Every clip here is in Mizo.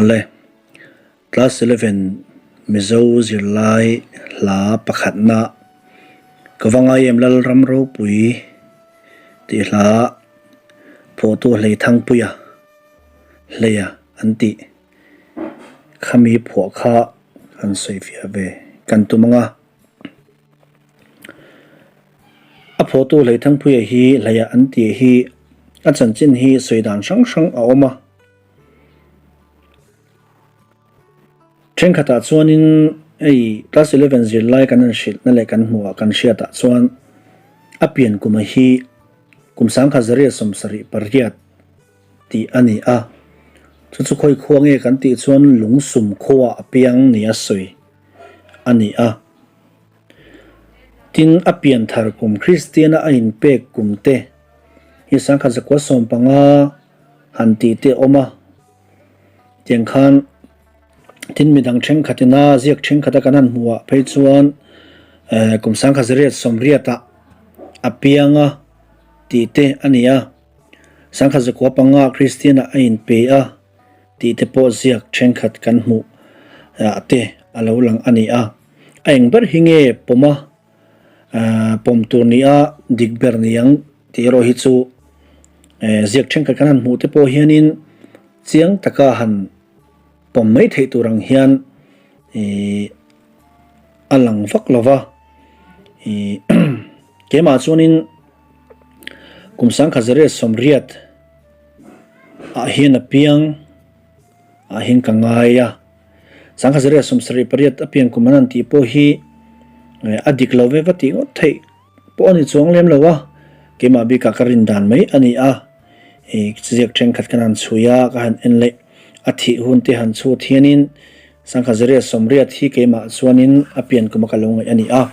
Awle, Class 11 Mizo zirlai hla pakhatna Ka va ngai em Lal Ram Ropui tih hla phuahtu Hleithangpuia Hleia an tih khami phuah kha han sawi fiah ve kan tum ang a. A phuahtu Hleithangpuia hi Hleia an tih hi a chanchin hi sawi dan hrang hrang a awm a. Thenkhatah chuanin hei class 11 zirlai kan han hrilhna leh kan hmuhah kan hriatah chuan a pian kuma hi kum 1978 tih a ni a. Chu chu khawi khua nge kan tih chuan lungsum khuaah a piang nia sawi a ni a. Tin, a pian thar kum Kristiana a inpek kum te hi 1915 han tih te a awm a. Tiang khan tin midang thenkhatina ziak thenkhat a kan han hmuh ah phei chuan kum 1980 ah a piang a tih te a ni a. 1905 Kristian ah a inpe a tih te pawh ziak thenkhat kan hmuh ah te a lo lang a ni a. A eng ber hi nge pawm a pawm tur ni a dik ber ni ang tih erawh hi chu ziak thenkhat kan han hmuh te pawh hianin chiang taka han pawm mai theih tur ang hian ih a lang vak lo va ih keimah chuanin kum 1980 ah hian a piang ah hian ka ngai a. 1978 a pian kum an han tih pawh hi a dik lo ve va tih ngawt theih pawh a ni chuang lem lo a, keimah bikah ka rin dan mai a ni a, ih ziak thenkhat kan han chhui a, ka han en leh a thih hun te han chhut hianin 1980 hi keimah chuanin a pian kuma ka lo ngaih a ni a.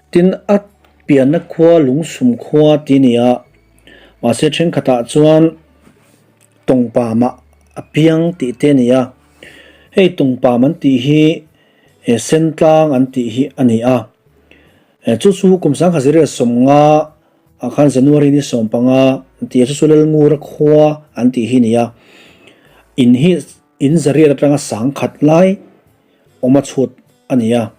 Tin, a pianna khua lungsum khua ti a ni a, mahse thenkhatah chuan Tawngpamah a piang tih te a ni a, hei tawngpam an tih hi Sentlang an tih hi a ni a, chu chu kum 1950 ah khan January ni 15 an ti a, chu chu Lalngura khua an tih hi a ni a, in hi in zariat atanga sangkhat lai awm a chhut a ni a.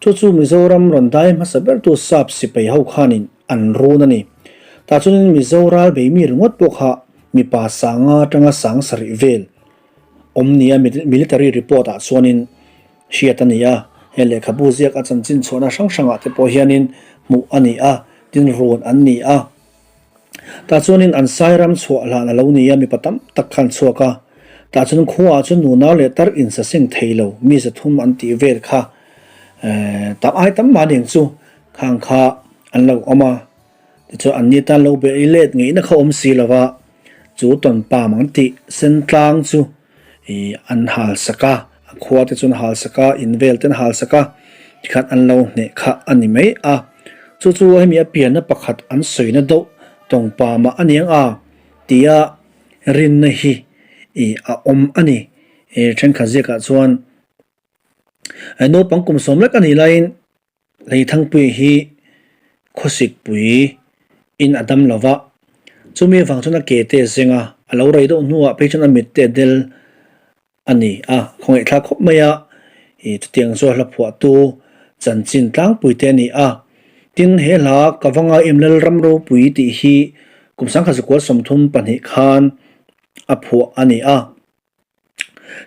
Chu chu Mizoram rawn dai hmasa bertu sap sipai ho khanin an run a ni. Tah chuanin Mizo ral bei mi ringawt pawh kha mipa sanga atanga sang sarih vel awm nia military report ah chuanin hriat a ni a. He lehkhabu ziak a chanchin chhuahna hrang hrangah te pawh hianin hmuh a ni a, tin run an ni a. Tah chuanin an Sairam chhuah hlan a lo ni a, mipa tam tak kha an chhuak a. Tah chuan khuaah chuan nunau leh tar insaseng thei lo mi zathum an tih vel kha tam ai tam mah aniang chu khang kha an lo awm a. Tichuan an ni tan lo be let ngeihna kha awm si lo va, chu tawnpam an tih sen tlang chu an hal sak a, a khua te chu an hal sak a, in vel te an hal sak a, tikhan an lo hneh kha a ni mai a. Chu chu hemi a pianna pakhat an sawina deuh tawngpa mah a niang a tia rinna hi a awm a ni. Thenkhat ziakah chuan naupang kum sawm lek a nih laiin Leithangpui hi khawsikpui in a dam lo va, chumi avang chuan a ke te a zeng a, a lo rei deuh hnuah phei chuan a mit te a del a ni a, khawngaihthlak khawp mai a, ih chutiang chu a hla phuahtu chanchin tlangpui te a ni a. Tin, he hla ka va ngai em Lalram Ropui tih hi kum 1932 khan a phuah a ni a.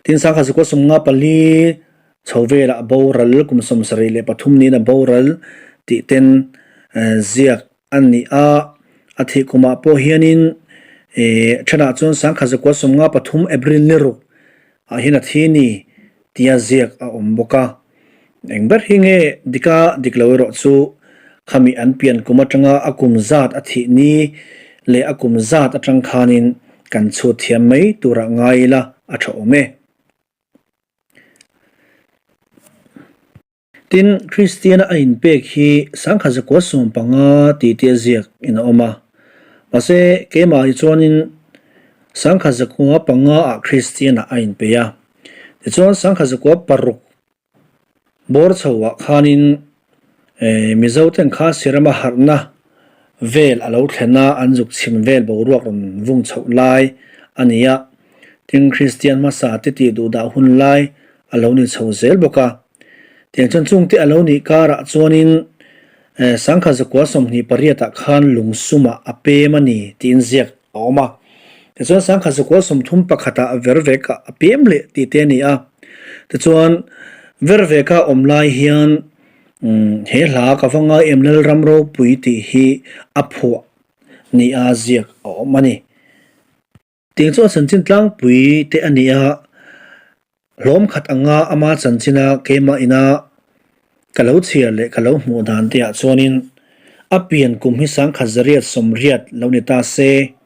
Tin, 1954 chho velah a boral, kum 73 niin a boral tih ten ziak a ni a. A thih kumah pawh hianin thenah chuan 1953 April ni ruk ah hian a thi ni tia ziak a awm bawk a. Eng ber hi nge dika dik lo erawh chu khami an pian kum atanga a kum zat a thih ni leh a kum zat atang khanin kan chhut thiam mai turah ngai ila a tha awm e. Tin, Kristiana a inpek hi 1915 tih te a ziak in a awm a. Mahse, keimah hi chuanin 1905 ah Kristiana a inpe a. Tichuan, 1906 bawr chhoah khanin Mizoten kha Sirama harhna vel a lo thlen a, an zuk chhim vel boruak rawn vung chhoh lai a ni a. Tin, Kristian hmasa te tih duh dah hun lai a lo ni chho zel bawk a. Tiang chuan chungte a lo nih karah chuanin Sangkhat zakua 28 ah khan lungsumah a pem a ni tiin ziak a awm a. Tichuan Sangkhat zakua 31 ah vervek ah a pem leh tih te a ni a. Tichuan verveka awm lai hian he hla ka va ngai em Lalram ropui tih hi a phuah nia ziak a awm a ni. Tiang chu a chanchin tlangpui te a ni a, hlawm khat anga ama chanchina keimah ina ka lo chhiar leh ka lo hmuh dan te ah chuanin a pian kum hi 1980 lo ni ta se.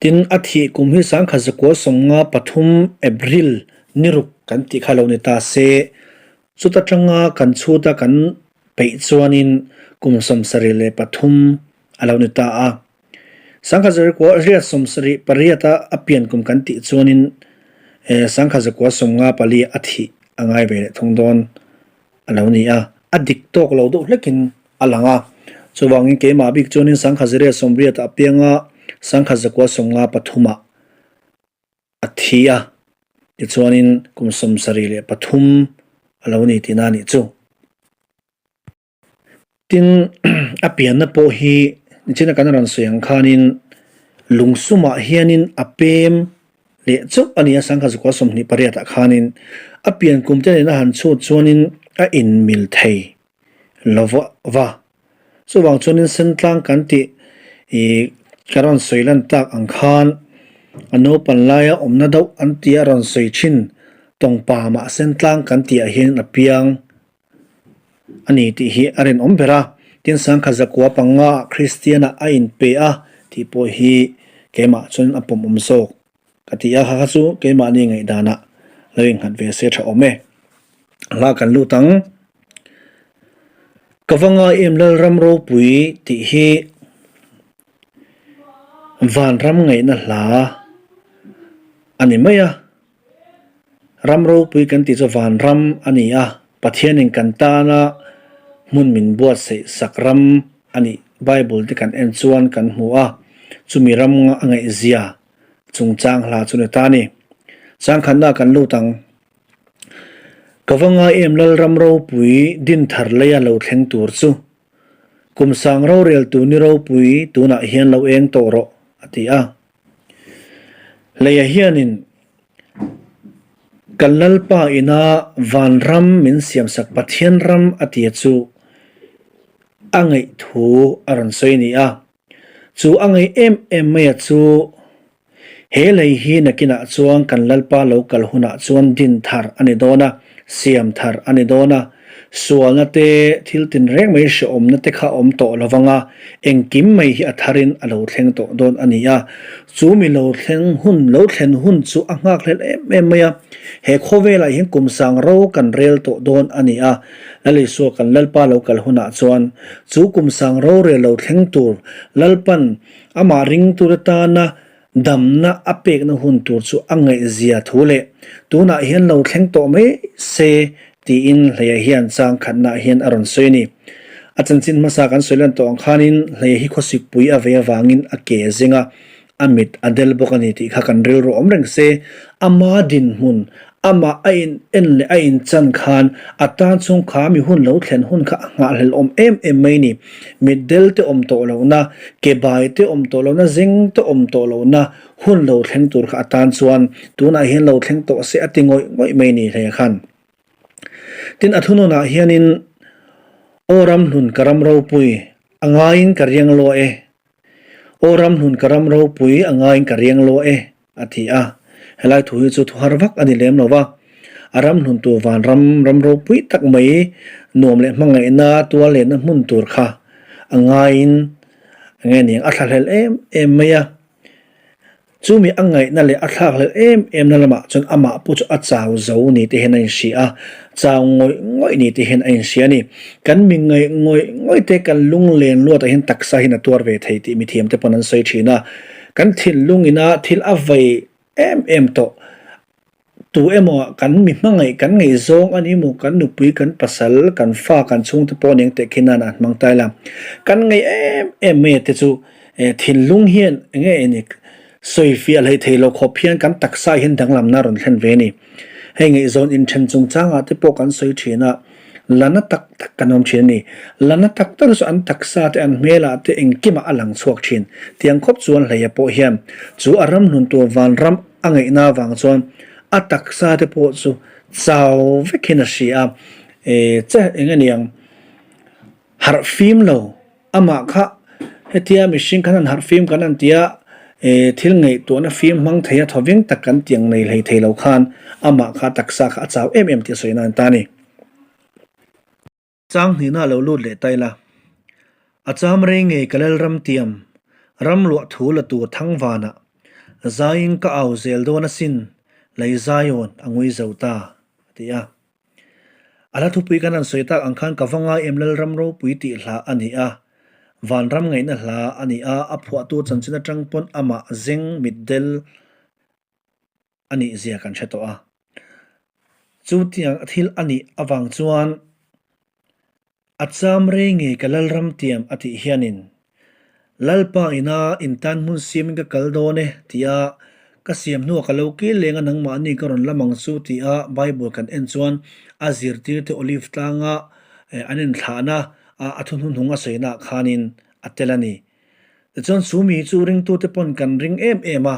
Tin, a thih kum hi 1993 April ni ruk kan tih kha lo ni ta se. Chuta tanga kan chhuta kan peih chuanin kum 73 a lo ni ta a. 1978 a a pian kum kan tih chuanin 1954 a thih a ngai ve leh thung dawn a lo ni a, a dik tawk lo deuh hlekin a lang a. Chuvangin keimah bik chuanin 1980 a piang a, 1953 ah a thi a, tichuanin kum 73 a lo ni tihna a nih chu. Tin, a pianna pawh hi nichina kan rawn sawi ang khanin lungsumah hianin a pem leh chauh a ni a, 1928 ah khanin a pian kum te nena han chhut chuanin a inmil thei lo va. Chuvang chuanin Sentlang kan tih ih ka rawn sawi lan tak ang khan a naupan laia awmna deuh an tih a rawn sawi thin tawngpamah Sentlang kan tih ah hian a piang. A ni tih hi a rinawm ber a, tin 1905 ah Kristian-ah a inpe a tih pawh hi keimah chuan a pawmawm zawk ka ti a, kha kha chu keimahni ngaihdanah lo innghat ve se tha awm e. Hla kan lut ang. Ka va ngai em Lalram ropui tih hi vanram ngaihna hla a ni mai a. Ram ropui kan tih chu vanram a ni a, Pathianin kan tana hmun min buatsaih sak ram a nih Bible te kan en chuan kan hmu a, chumi ram a ngaihzia chungchang hla chu ni ta a ni. Changkhatna kan lut ang. Ka va ngai em Lalram ropui dinthar leia lo thleng tur chu. Kum sang roreltu ni ropui tunah hian lo eng tawh rawh a ti a. Leia hianin kan Lalpa ina vanram min siamsak Pathian ram a tia chu a ngaih thu a rawn sawi a ni a. Chu a ngaih em em maia chu he lei hi nakinah chuan kan Lalpa lo kal hunah chuan din thar a ni dawn a, siam thar a ni dawn a. Sualna te, thil tinreng mai hrehawmna te kha awm tawh lo vang a, engkim mai hi a tharin a lo thleng tawh dawn a ni a. Chu mi lo thleng hun, lo thlen hun chu a nghakhlel em em mai a. He khawvelah hian kum sang ro kan rel tawh dawn a ni a. Lalisua kan Lalpa lo kal hunah chuan chu kum sang rorel lo thleng tur Lalpan amah ringtu atana Damna a pekna hun tur chu a ngaihzia thu leh tunah hian lo thleng tawh mai se tiin Hleia hian chang khatnaah hian a rawn sawi a ni. A chanchin hmasa kan sawi lan tawh ang khanin Hleia hi khawsikpui a vei avangin a ke a zing a, a mit a del bawk a ni tih kha kan rilru awm reng se, ama dinhmun Amah a in en leh a in chan khan a tan chung kha mi hun lo thlen hun kha a nghahhlelh awm em em mai ni. Mitdel te awm tawh lohna, ke bai te awm tawh lohna, zing te awm tawh lohna hun lo thleng tur kha a tan chuan tunah hian lo thleng tawh se a ti ngawih ngawih mai ni hle khan. Tin a thunawnah hianin Aw ramhlun ka ram ropui, a ngaiin ka riang lua e. Aw ramhlun ka ram ropui, a ngaiin ka riang lua e. A ti a, helai thu hi chu thu har vak a ni lem lo va, a ram hluntu vanram ram ropui tak mai nuam leh hmangaihna tual lenna hmun tur kha a ngaiin nge niang a thlahlel em em mai a. Chumi a ngaihna leh a thlakhlel em em na lamah chuan amah pawh chu a chau zo ni te hian a inhria a, chau ngawih ngawih ni te hian a inhria a ni. Kan mi ngaih ngawih ngawih te kan lunglen luatah hian taksa hian a tuar ve thei tih mithiam te pawn an sawi thin a. Kan thinlung ina thil a vei em em tawh. Tu emaw kan mi hmangaih kan ngaihzawng a ni maw, kan nupui, kan pasal, kan fa, kan chhungte pawh nen teh khi nan an hmang tai la. Kan ngaih em em mai te chu thinlung hian eng nge ni. Sawi fiah hlei thei lo khawp hian kan taksa hian danglamna a rawn thlen ve a ni. Hei ngaihzawn inthen chungchangah te pawh kan sawi thin a, la na tak tak kan awm thin a ni. La na tak tak chu an taksa te an hmelah te engkimah a lang chhuak thin. Tiang khawp chuan hleia pawh hian chu a ram hnun tur vanram a ngaihna avang chuan a taksa te pawh chu chau vek hian a hria a, e che eng a niang harh fim lo. Amah kha hetia mihring khan an harh fim kan an tia e thil ngaihtuahna fim hmang thei a thawveng tak kan tiang nei hlei thei lo khan amah kha taksa kha a chau em em tih a sawi nan ta a ni. Chang hnihna a lo lut leh ta ila. A cham rei ngei ka Lalram tiam, ram luah thu la tur thangvanah zaiin ka au zel dawn asin, lei Zion a ngui zo ta, a ti a. A hla thupui kan han sawi tak ang khan ka va ngai em Lalram ropui tih hla a ni a, Vanram ngaihna hla a ni a, a phuahtu chanchin atang pawn amah zeng mitdel a nih zia kan hre tawh a. Chutiang thil a nih avang chuan A cham rei ngei ka Lalram tiam a tih hianin, Lalpa ina intan hmun siamin ka kal dawn e tia ka siam hnuah ka lo kil leng a nangmahni ka rawn lam ang chu tia Bible kan en chuan a zirtirte Olive tlanga an inthlahna a thuhnuhnung a sawinaah khanin a tel a ni. Tichuan chu mi chu ringtute pawn kan ring em em a.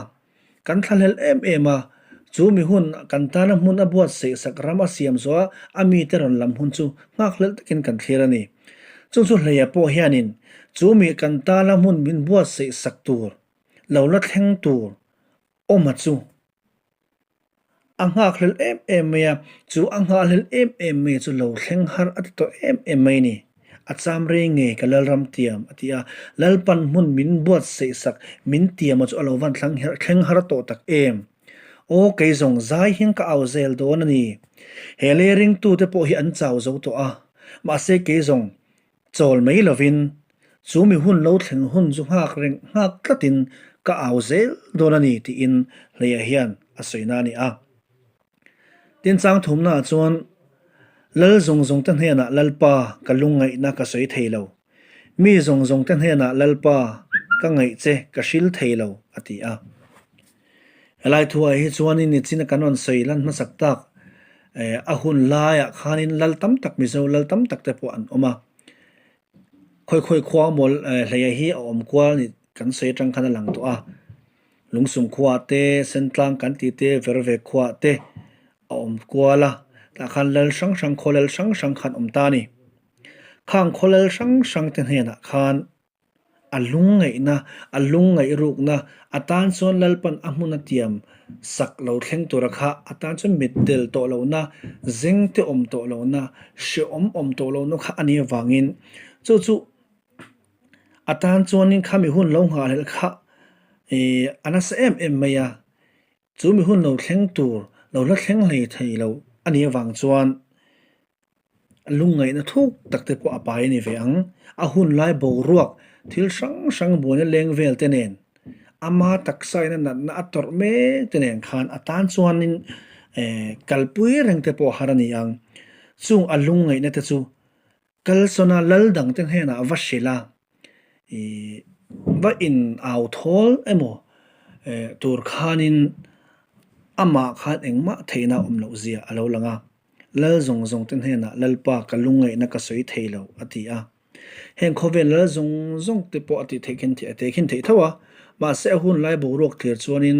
Kan thlahlel em em a, chu mi hun kan tana hmun a buatsaih sak ram a siam zawh a, a mite rawn lam hun chu nghakhlelh takin kan thlir a ni. Chung chu hleia pawh hianin chu mi kan tana hmun min buatsaih sak tur, lo la thleng tur awma chu a nghakhlelh em em mai a, chu a nghahhlelh em em mai chu lo thleng har a ti tawh em em mai a ni. A cham rei ngei ka Lalram tiam, a ti a. Lalpan hmun min buatsaih sak, min tiam a chu a lo van thlang thleng har tawh tak em? Aw, kei zawng zai hian ka au zel dawn a ni. He lei ringtute pawh hi an chau zo tawh a, mahse kei zawng chawl mai lovin chu mi hun lo thleng hun chu nghak reng nghak tlatin ka au zel dawn a ni tiin Hleia hian a sawi na a ni a. Tin chang thumnaah chuan Lal zawng zawng te hnenah Lalpa ka lungngaihna ka sawi thei lo. Mi zawng zawng te hnenah Lalpa ka ngaih che ka hril thei lo a ti a. Helai thuah hi chuanin nichina kan rawn sawi lan hmasak tak a hun laiah khanin lal tam tak Mizo lal tam tak te pawh an awm a. Khawi khawi khua mawl hleia hi a awm kual ni kan sawi atang khan a lang tawh a. Lungsum khuaah te, Sentlang kan tih te, Verve khuaah te a awm kual a, tah khan lal hrang hrang khaw lal hrang hrang khan awm ta a ni. Khang khaw lal hrang hrang te hnenah khan a lungngaihna, a lungngaih rukna, a tan chuan Lalpan a hmun a tiam sak lo thleng tura kha a tan chuan mitdel tawh lohna, zengte awm tawh lohna, hrehawm awm tawh lohna kha a nih avangin chu chu A tan chuanin kha mi hun lo nghahhlelh kha ih a nasa em em mai a, chu mi hun lo thleng tur lo la thleng hlei thei lo a nih avang chuan lungngaihna thuk tak te pawh a pai a ni ve ang. A hun lai boruak thil hrang hrang buaina leng vel te nen ama taksa in a natna a tawrh mek te nen khan a tan chuanin eh kalpui reng te pawh har a ni ang. Chung a lungngaihna te chu Kalsawna lal dangte hnenah va hrilh a, ih va in au thawl emaw eh tur khanin amah khan engmah theihna awm loh zia a lo lang a. Lal zawng zawng te hnenah Lalpa ka lungngaihna ka sawi thei lo a ti a. Heng khawvel lal zawng zawng te pawh a tih theih khin a teh khin theih tho a, mahse a hun lai boruak thlir chuanin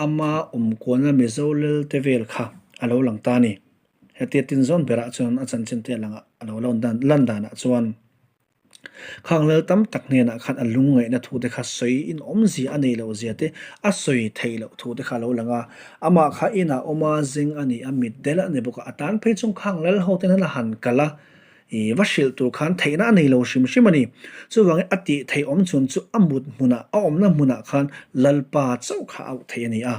ama awmkualna Mizo lal te vel kha a lo lang ta a ni. Hetia tin zawn berah chuan a chanchin te langah a lo lan dan lan danah chuan khang lal tam tak hnenah khan a lungngaihna thu te kha sawi in awmzia a nei loh zia te a sawi theih loh thu te kha a lo lang a. Amah kha inah awm a, zing a ni a, mitdel a ni bawk a, a tan phei chung khang lal ho te hian a han kal a, ih va hrilh tur khan theihna a nei lo hrim hrim a ni. Chuvangin a tih theih awm chhun chu a mut hmunah a awmna hmunah khan Lalpa chauh kha a auh theih a ni a.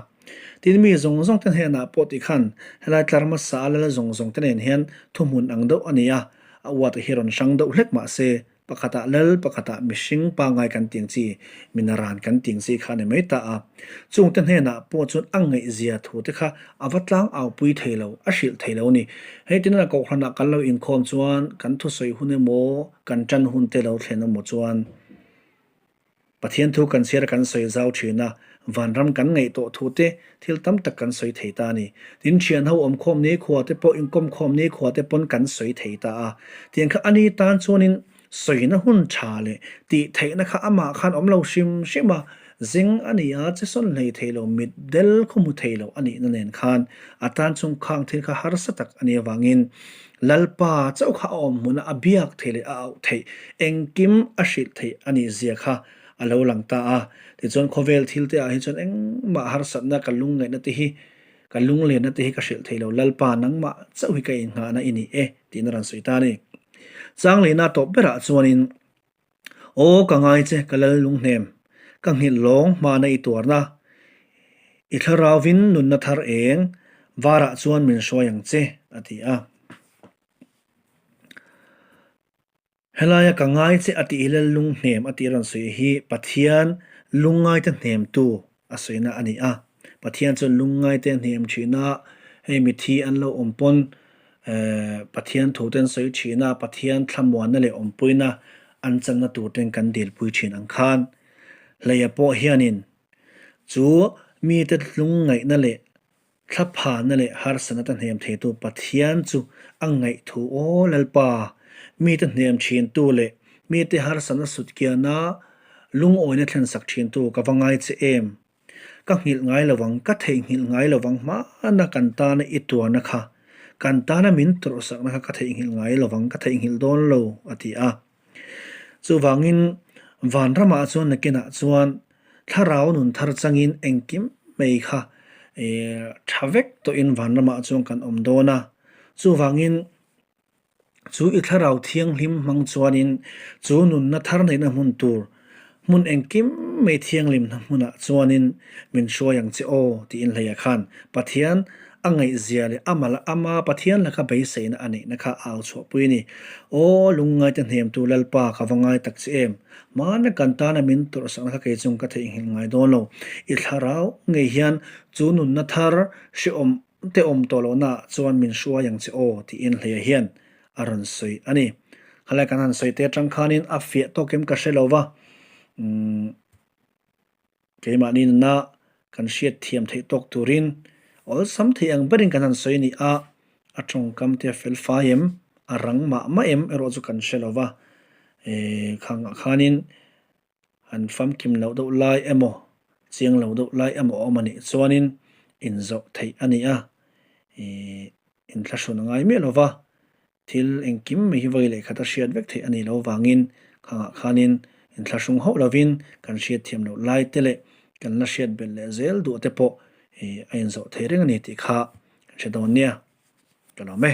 Tin mi zawng zawng te hnenah pawh ti khan helai tlar hmasa a lal zawng zawng te nen hian thuhmun ang deuh a ni a, a uat hi rawn hrang deuh hlek mah se pakhatah lal pakhatah mihring pangngai kan ting chi minaran kan ting chi kha a ni mai ta a. Chung te hnenah pawh chuan a ngaihzia thu te kha a va tlang au pui thei lo, a hrilh thei lo a ni. Hei tin a kohhranah kan lo inkhawm chuan kan thusawi hun emaw kan tan hun te lo thlen emaw chuan Pathian thu kan chhiar a kan sawi zau thin a. Vanram kan ngaih tawh thu te thil tam tak kan sawi thei ta a ni. Tin, thian ho awmkhawm ni khua te pawh inkawmkhawm ni khua te pawn kan sawi thei ta a. Tiang kha a ni tan chuanin sawina hun tha leh tih theihna kha amah khan awm lo hrim hrim a, zing a ni a, che sawn hlei thei lo, mit del khaw hmu thei lo a nihna nen khan a tan chung khang thil kha harsa tak a nih avangin Lalpa chauh kha a awm hmuna a biak theih leh a auh theih, engkim a hrilh theih a nih zia kha a lo lang ta a. Tichuan khawvel thil te ah hi chuan engmah harsatna ka lungngaihna te hi, ka lunglenna te hi ka hrilh thei lo, Lalpa nangmah chauh hi ka innghahna i ni e tiin a rawn sawi ta a ni. Changlehna tawp berah chuanin, Aw ka ngai che ka lal lunghnem, ka nghilh lawng hmana i tuarna, i thlarauvin nunna thar eng, varah chuan min hruai ang che a ti a. Helaia ka ngai che a tih hi lal lunghnem a tih a rawn sawi hi Pathian lungngaite hnemtu a sawina a ni a. Pathian chuan lungngaite a hnem thin a, hei mithi an lo awm pawn Pathian thu te an sawi thin a, Pathian thlamuanna leh awmpuina an channa tur ten kan dilpui thin ang khan. Hleia pawh hianin chu mite lungngaihna leh Thlaphana leh harsatna ta hnem theitu Pathian chu a ngaihthu aw Lalpa, mite hnem thintu leh mite harsatna sutkiana lungawina thlensak thintu ka va ngai che em? Ka nghilh ngai lovang, ka theihnghilh ngai lovang hmana kan tana i tuarna kha, kan tana min tawrhsakna kha ka theihnghilh ngai lovang, ka theihnghilh dawn lo, a ti a. Chuvangin vanramah chuan nakinah chuan thlarau nun thar changin engkim mai kha tha vek tawhin vanramah chuan kan awm dawn a. Chuvangin chu i thlarau thianghlim hmang chuanin chu nunna thar neihna hmun tur hmun engkim mai thianghlimna hmunah chuanin min hruai ang che aw tiin hleia khan Pathian A ngaihzia leh a mal ama Pathian laka beiseina a neihna kha a au chhuahpui a ni. Aw, lungngaite hnemtu Lalpa ka va ngai tak che em? Hmana kan tana min tawrhsakna kha kei chung ka theihnghilh ngai dawn lo. I thlarau ngei hian chu nunna thar hrehawm te awm tawh lohna ah chuan min hruai ang che aw tiin hleia hian a rawn sawi a ni. Khalai kan han sawi te atang khanin a fiah tawk em ka hre lo va. Umm. Keimahni nuna kan hriat thiam theih tawk turin awlsam thei ang berin kan han sawi a ni a, a tawngkam te a fel fai em, a rang mah mah em erawh chu kan hre lo va, khangah khanin han famkim loh deuh lai emaw chiang lo deuh lai emaw a awm a nih chuanin inzawh theih a ni a, inthlahrun a ngai miah lo va. Thil engkim mai hi vawi leh khat a hriat vek theih a nih loh avangin khangah khanin inthlahrung hauh lovin kan hriat thiam loh lai te leh kan la hriat belh leh zel duh te pawh a inzawh thei reng a ni tih kha kan hre dawn nia. Ka lawm e.